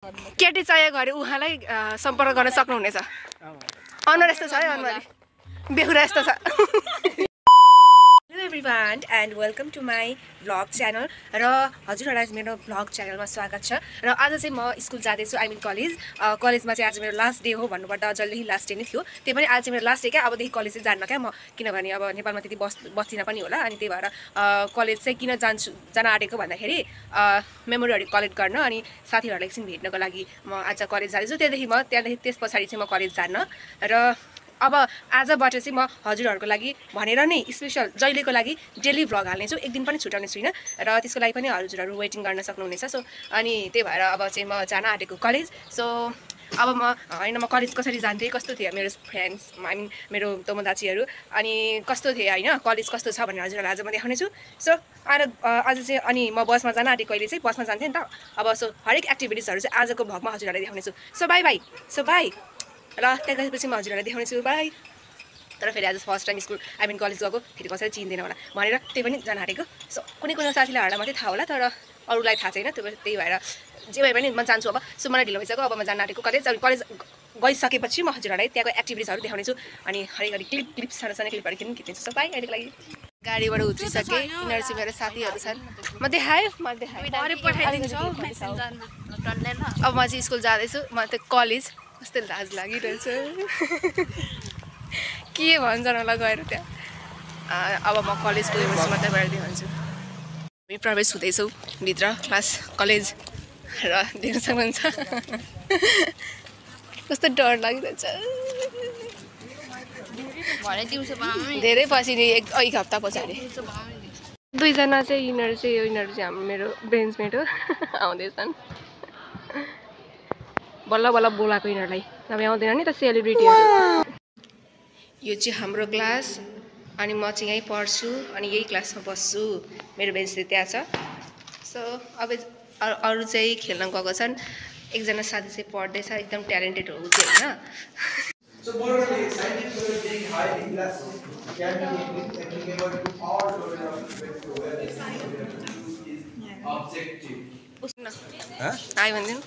केटी चाहिएको गरे उहाँलाई सम्पर्क गर्न सक्नुहुनेछ। अनुहार यस्तो छ है, अनुहार बेहुरा यस्तो छ। Hello everyone and welcome to my vlog channel र हजुरहरुलाई मेरो vlog च्यानलमा स्वागत छ। र आज चाहिँ म स्कुल जाँदैछु, आई मिन कलेजमा चाहिँ आज मेरो लास्ट डे हो भन्नुपर्दा जल्दी लास्ट डे नै थियो। त्यही पनि आज चाहिँ मेरो लास्ट डे क्या, अबदेखि कलेज चाहिँ जान्न क्या म, किनभने अब नेपालमा त्यति बस्दिन पनि होला। अनि त्यही भएर कलेज चाहिँ किन जान आँटेको भन्दाखेरि मेमोरीहरू कलेक्ट गर्न अनि साथीहरूलाई एकछिन भेट्नको लागि म आज कलेज जाँदैछु। त्यहाँदेखि त्यस पछाडि चाहिँ म कलेज जान्न। र अब आजबाट चाहिँ म हजुरहरूको लागि भनेर नै स्पेशल जहिलेको लागि डेली भ्लग हाल्नेछु, एक दिन पनि छुटाउने छुइनँ। र त्यसको लागि पनि हजुरहरू वेटिङ गर्न सक्नुहुनेछ। सो अनि त्यही भएर अब चाहिँ म जान आँटेको कलेज। सो अब म कलेज कसरी जान्थेँ, कस्तो थियो मेरो फ्रेन्ड्स, आई मिन मेरो तोमदाचीहरू, अनि कस्तो थिएँ होइन, कलेज कस्तो छ भनेर हजुरहरूलाई आज म देखाउनेछु। सो आज चाहिँ अनि म बसमा जान आँटेँ, कहिले चाहिँ बसमा जान्थेँ नि त। अब सो हरेक एक्टिभिटिजहरू चाहिँ आजको भ्लगमा हजुरहरूलाई देखाउनेछु। सो बाई र त्यहाँ गएपछि म हजुरहरूलाई देखाउनेछु, बाई। तर फेरि आज first time school I mean college गएको, फेरि कसैले चिन्दैन होला भनेर त्यही पनि जान आँटेको। सो कुनै साथीलाई मात्रै थाहा होला, तर अरूलाई थाहा छैन। त्यही भएर जे भए पनि म जान्छु अब। सो मलाई ढिलो भइसक्यो, अब म जान आँटेको कलेज। अनि कलेज गइसकेपछि म हजुरहरूलाई त्यहाँको एक्टिभिटिजहरू देखाउनेछु अनि हरेक क्लिप सानो क्लिपहरू खिच्नेछु। सो बाई, अहिलेको लागि। गाडीबाट उत्रिसकेँ, यिनीहरू चाहिँ मेरो साथीहरू छन्। म देखाएँ अब म चाहिँ स्कुल जाँदैछु, म त कलेज। कस्तो लाज लागिरहेछ, के भन्छन् होला गएर त्यहाँ। अब म कलेज पुगेपछि मात्रै गएर देखाउँछु। हामी प्रवेश हुँदैछौँ भित्र क्लास कलेज, र देख्न सक्नुहुन्छ कस्तो डर लागिरहेछ। धेरै पछि नि एक हप्ता पछाडि दुईजना चाहिँ यिनीहरू चाहिँ मेरो बेन्चमेट हो आउँदैछन्। बल्ल बोलाएको यिनीहरूलाई, नभए आउँदैन नि त सेलिब्रिटीहरू। यो चाहिँ हाम्रो क्लास अनि म चाहिँ यहीँ पढ्छु अनि यही क्लासमा बस्छु। मेरो बेन्च चाहिँ त्यहाँ छ। सो अब अरू चाहिँ खेल्न गएको छन्। एकजना साथी चाहिँ पढ्दैछ, एकदम ट्यालेन्टेड हो ऊ चाहिँ होइन। So morally, scientifically being highly elastic can be applicable to all domains of objective. Hi, Vandin.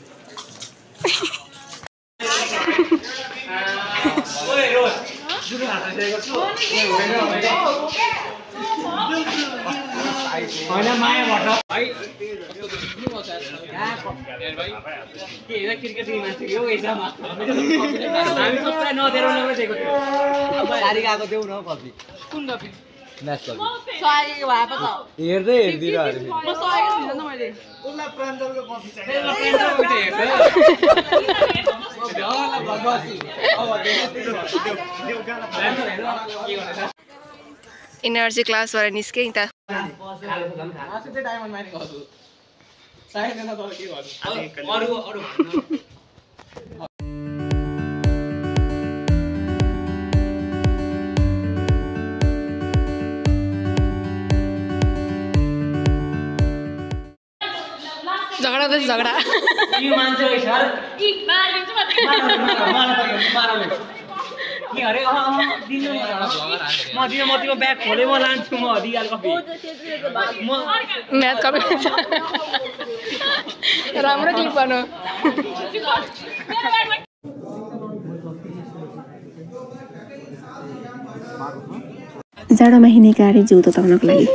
यिनीहरू चाहिँ क्लासबाट निस्के नि त। झगडा त झगडा ब्याग खोले म लान्छु, म म्याथ कपी राम्रो क्लिप गर्नु। जाडोमा हिँड्ने गाडी जिउ तताउनको लागि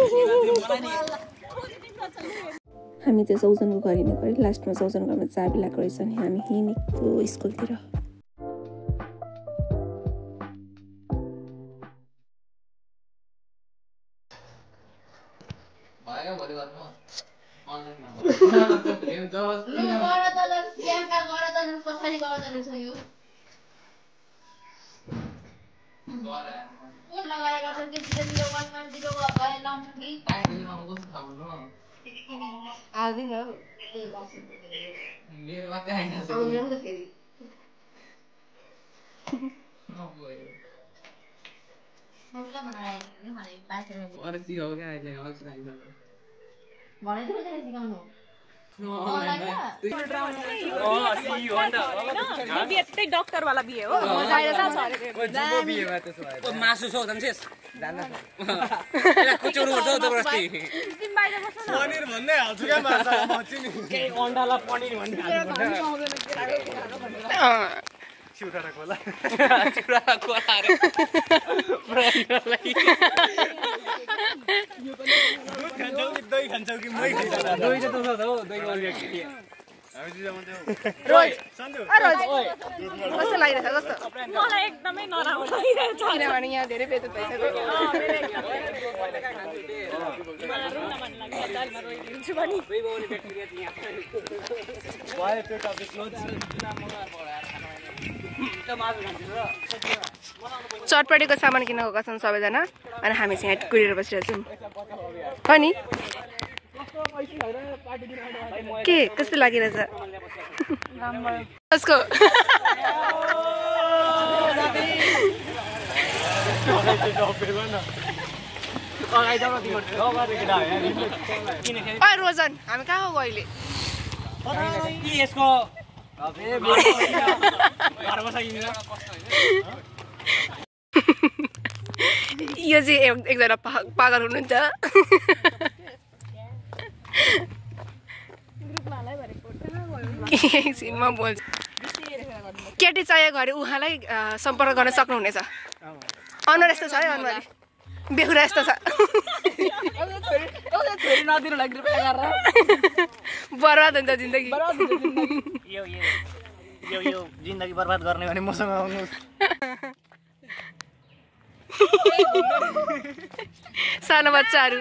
हामी चाहिँ सौजनको घर हिँडेको है। लास्टमा सौजनको घरमा चाबी लगाएको रहेछ अनि हामी हिँडेको स्कुलतिर। त्यही डक्टरवाला बिहे हो मासु सौ जान्छेस कुचौरो गर्छ जबरजस्ती पनिर भन्दै हाल्छु क्या माछा केही अन्डालाई पनिर भन्दै चिउरा खोला अरे दही खान्छौ कि मै खान्छौ दही त छ हौ दही अलि कस्तो लागिरहेछ कस्तो मलाई एकदमै नराम्रो लागिरहेछ किनभने यहाँ धेरै बेचत भइसक्यो चटपटीको सामान किन्न गएका छन् सबैजना अनि हामी चाहिँ यहाँ कुरेर बसिरहेको छौँ हो नि के कस्तो लागिरहेछ कसको रोजन हामी कहाँ हो अहिले यो चाहिँ एकजना पागल हुनुहुन्छ एकछिनमा बोल्छु केटी चाहिएको अरे उहाँलाई सम्पर्क गर्न सक्नुहुनेछ अनुहार यस्तो छ है अनुहार बेहुरा यस्तो छ बर्बाद हुन्छ जिन्दगी यो जिन्दगी बर्बाद गर्ने भने मसँग आउनुहोस् सानो बच्चाहरू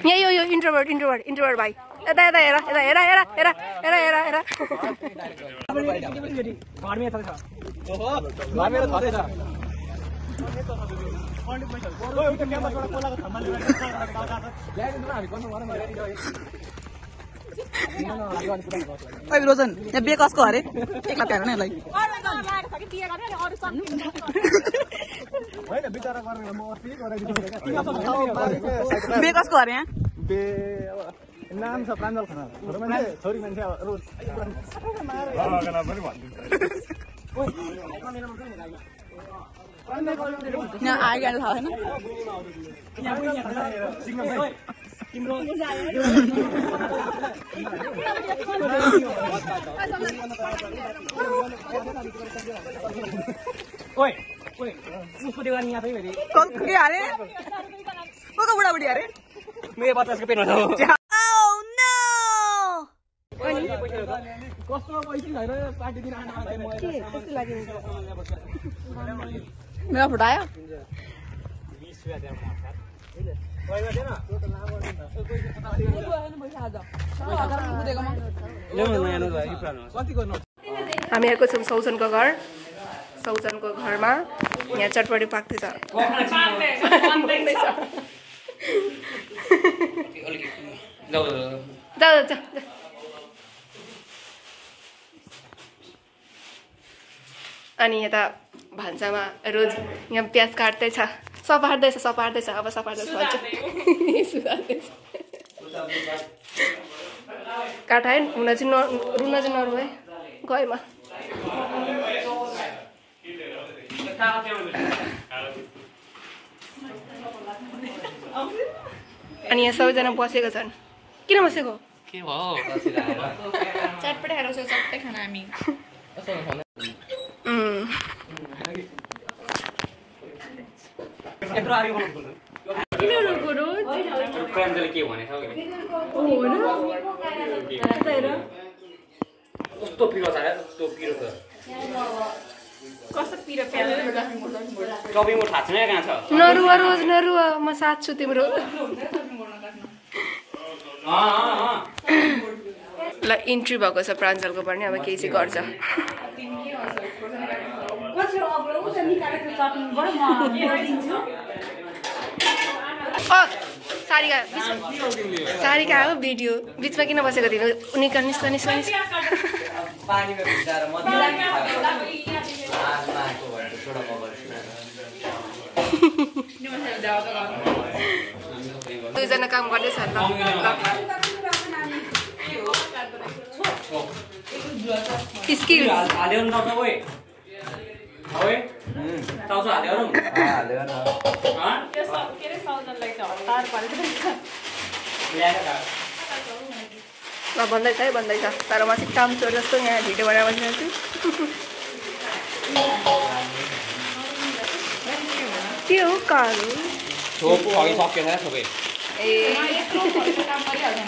यहाँ यो इन्ट्रोभर्ट भाइ यता यता हेर यता हेर हेर हेर हेर हेर हेर रोजन यहाँ बे कसको अरे एकला हेर न यसलाई बे कसको अरे यहाँ नाम छ प्राञ्जल खनाल छोरी मान्छे यहाँ आइगा थाहा छैन के अरे को बुढाबुढी अरे मेरो 50 को पेन हो मेरा फोटो आयो हामी आएको छौँ सौजनको घर सौजनको घरमा यहाँ चटपटी पाक्दैछ अनि यता भान्सामा रोज यहाँ प्याज काट्दैछ सपार्दैछ अब सपार्दैछ भन्छ काट है रुन चाहिँ नरु है गएमा अनि यहाँ सबैजना बसेको छन् किन बसेको के भयो चटपटे खाएर चटपटे खाना हामी कस्तो पिरो छ कस्तो पिरो छ कस्तो पिरो प्याज टपिङको थाहा छैन कहाँ छ नरुवा रोज नरुवा म साथ छु तिम्रो ल इन्ट्री भएको छ प्राञ्जलको पनि अब केही चाहिँ गर्छ सारिका हो भिडियो बिचमा किन बसेको थिएन निस्क दुईजना काम गर्दैछ ल स्किल हाल्यो नि त ओए ओए ताउसो हाल्यो न हाल्यो न त्यो सब के रे साउजनलाई त हतार परेको छ ल्याएर ल भन्दैछ है भन्दैछ तर म चाहिँ काम चोर जस्तो यहाँ भिडियो बनाएर बसिरहेको छु के हो कालो छोप अघि सकेछ सबै ए काम गरिहाल्छ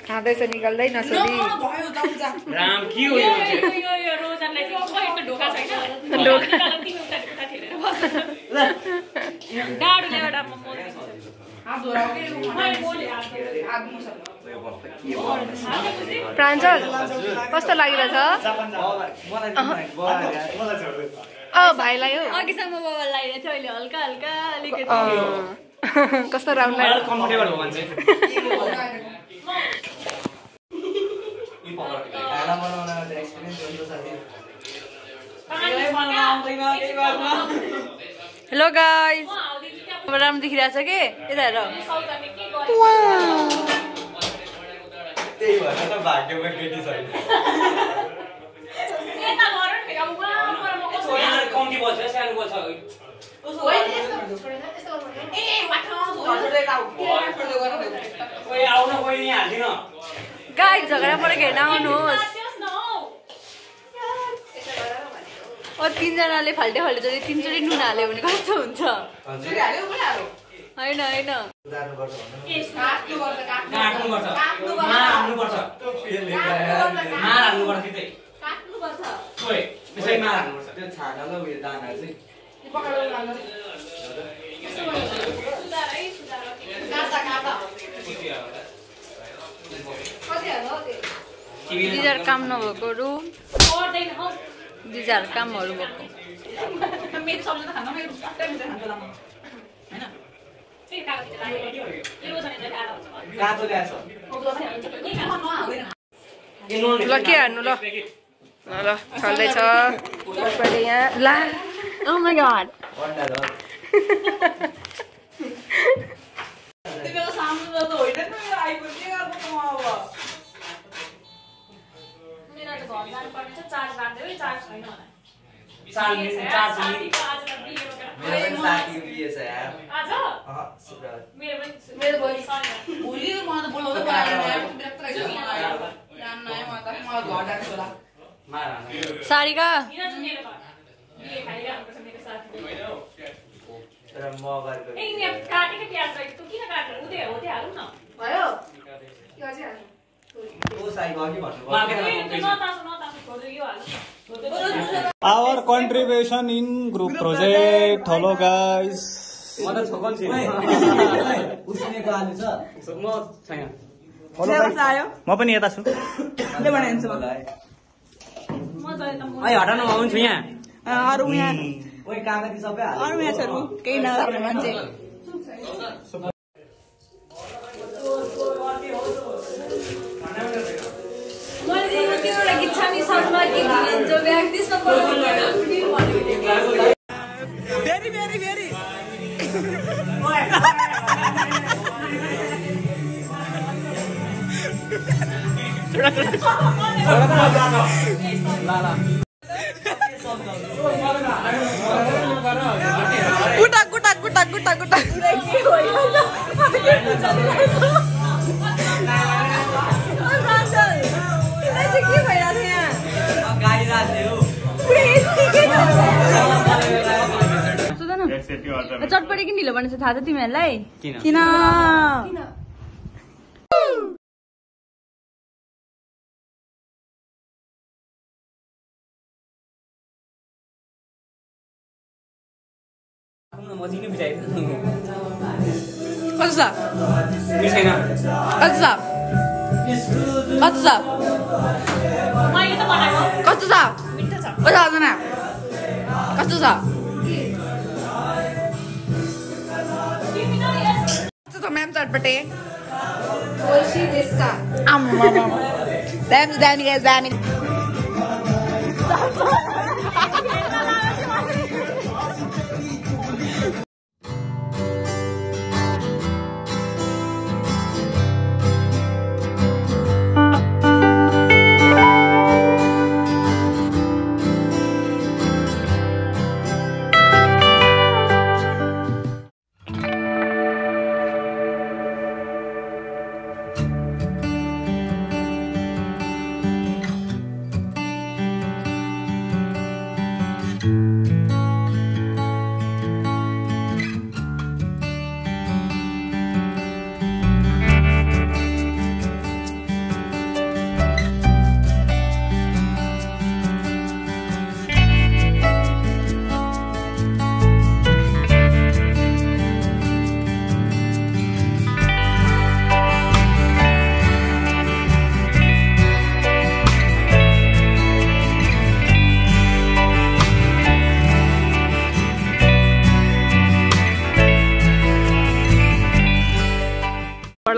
खाँदैछ निकाल्दै नसोधी राम के हो यो यो रोजनलाई चाहिँ कहिले ढोका छैन डाडु ल्याएर प्राञ्जल कस्तो लागिरहेछ भाइलाई हो अघिसम्म बाबा लगाइरहेको थियो अहिले हल्का हल्का अलिकति कस्तो राम्रो लाग्यो कम्फर्टेबल हो मान्छे खाना बनाउन एक्सपिरियन्स हुन्छ साथी हेलो गाइस राम्रो देखिरहेछ के यता हेर त्यही भएर त भाग्यमा केटी छैन कम्ती बल्छ सानो बल्छ ओए आउन कोही यहाँ हाल्दिन गाइस झगडा परेको हेर्न आउनुहोस् ओ तीनजनाले फाल्टे फाल्टे जति तीनचोटि नुन हाल्यो भने कस्तो हुन्छ होइन होइन काट्नुपर्छ मार हाल्नुपर्छ मार हाल्नुपर्छ त्यतै ओए त्यसै मार हाल्नुपर्छ त्यो छानालाई उयो दाना चाहिँ दिजार काम नभएकोहरू दिजार कामहरू भएको काँचो ल्याएछ ल के हान्नु ल ल चल्दैछ पहिले यहाँ ला Oh my god. अन्डा झोल Sarika Our contribution in group project. Hello guys. म पनि यता छु ai हटाउन आउँछु यहाँ अरू यहाँ अरू म्याचहरू केही नगर्ने मान्छे भेरी भेरी भेरी गुटा गुटा गुटा गुटा गुटा चटपटे किन ढिलो भनेछ थाहा छ तिमीहरूलाई किन कस्तो छ कस्तो छ कस्तो छ चटपटे ओशी देशका दामी guys, दामी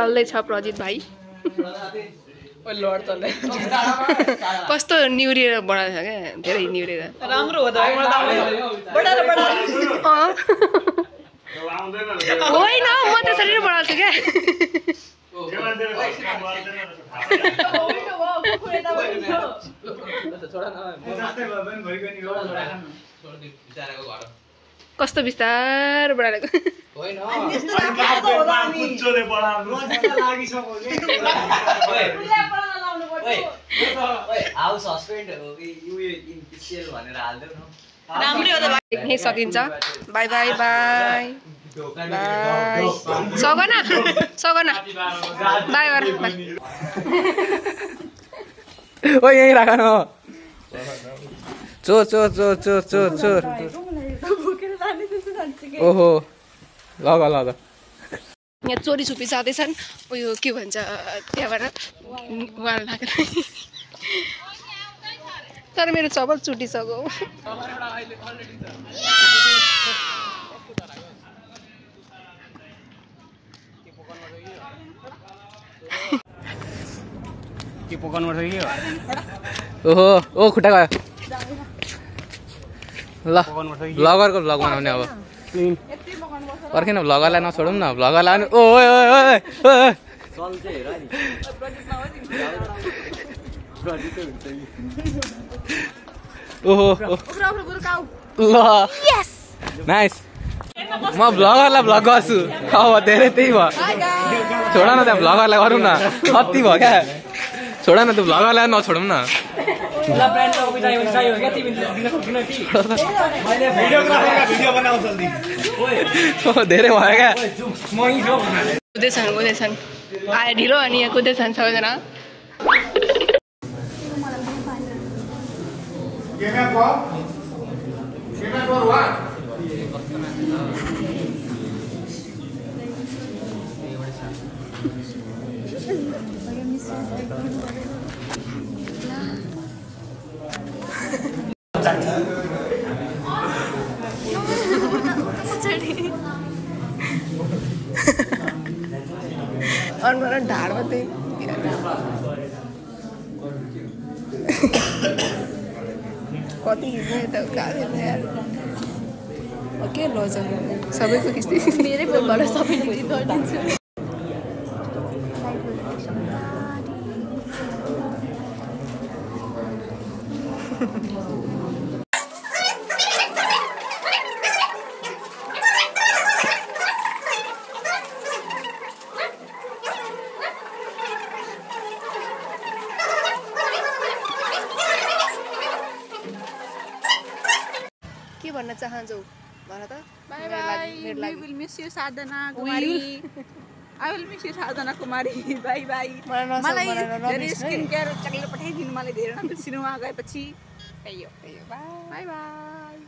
बढाल्दैछ प्रजित भाइ कस्तो निउरिएर बढाएको छ क्या धेरै निउरिएर राम्रो हो त होइन म त्यसरी नै बढाउँछु क्या कस्तो बिस्तार बढाएको देख्नै सकिन्छ बाई बाई बाई बाई सगना सगना बाई बाई ओ यही राख न चोर चोर चोर चोर चोर चोर ओहो लग लग यहाँ चोरी छुपी जाँदैछन् उयो के भन्छ त्यहाँबाट उहाँ लागेर तर मेरो चपल चुटिसक्यो के पकाउनु पर्छ के ओहो ओ खुट्टा गयो ल भ्लगरको भ्लग बनाउने अब पर्खेन भ्लगरलाई नछोडौँ न भ्लगरलाई ओ ओहो ल नाइस म भ्लगरलाई भ्लग गर्छु अब धेरै त्यही भयो छोड न त्यहाँ भ्लगरलाई गरौँ न कति भयो क्या छोड न त्यो भ्लगरलाई नछोडौँ न धेरै भयो क्या कुदैछन् आयो ढिलो अनि यहाँ कुदैछन् सबैजना अनुहार ढाड मात्रै कति हिँड्ने त के लज सबैको किस्ती मेरै फोनबाट सबै गरिदिन्छु के भन्न चाहन्छौ भन त bye bye we will miss you Sadhana Kumari I will miss you Sadhana Kumari bye bye मलाई धेरै स्किन केयर चकलेट पठाइदिनु मलाई धेरै नबिर्सिनु वहाँ गएपछि बाई बाई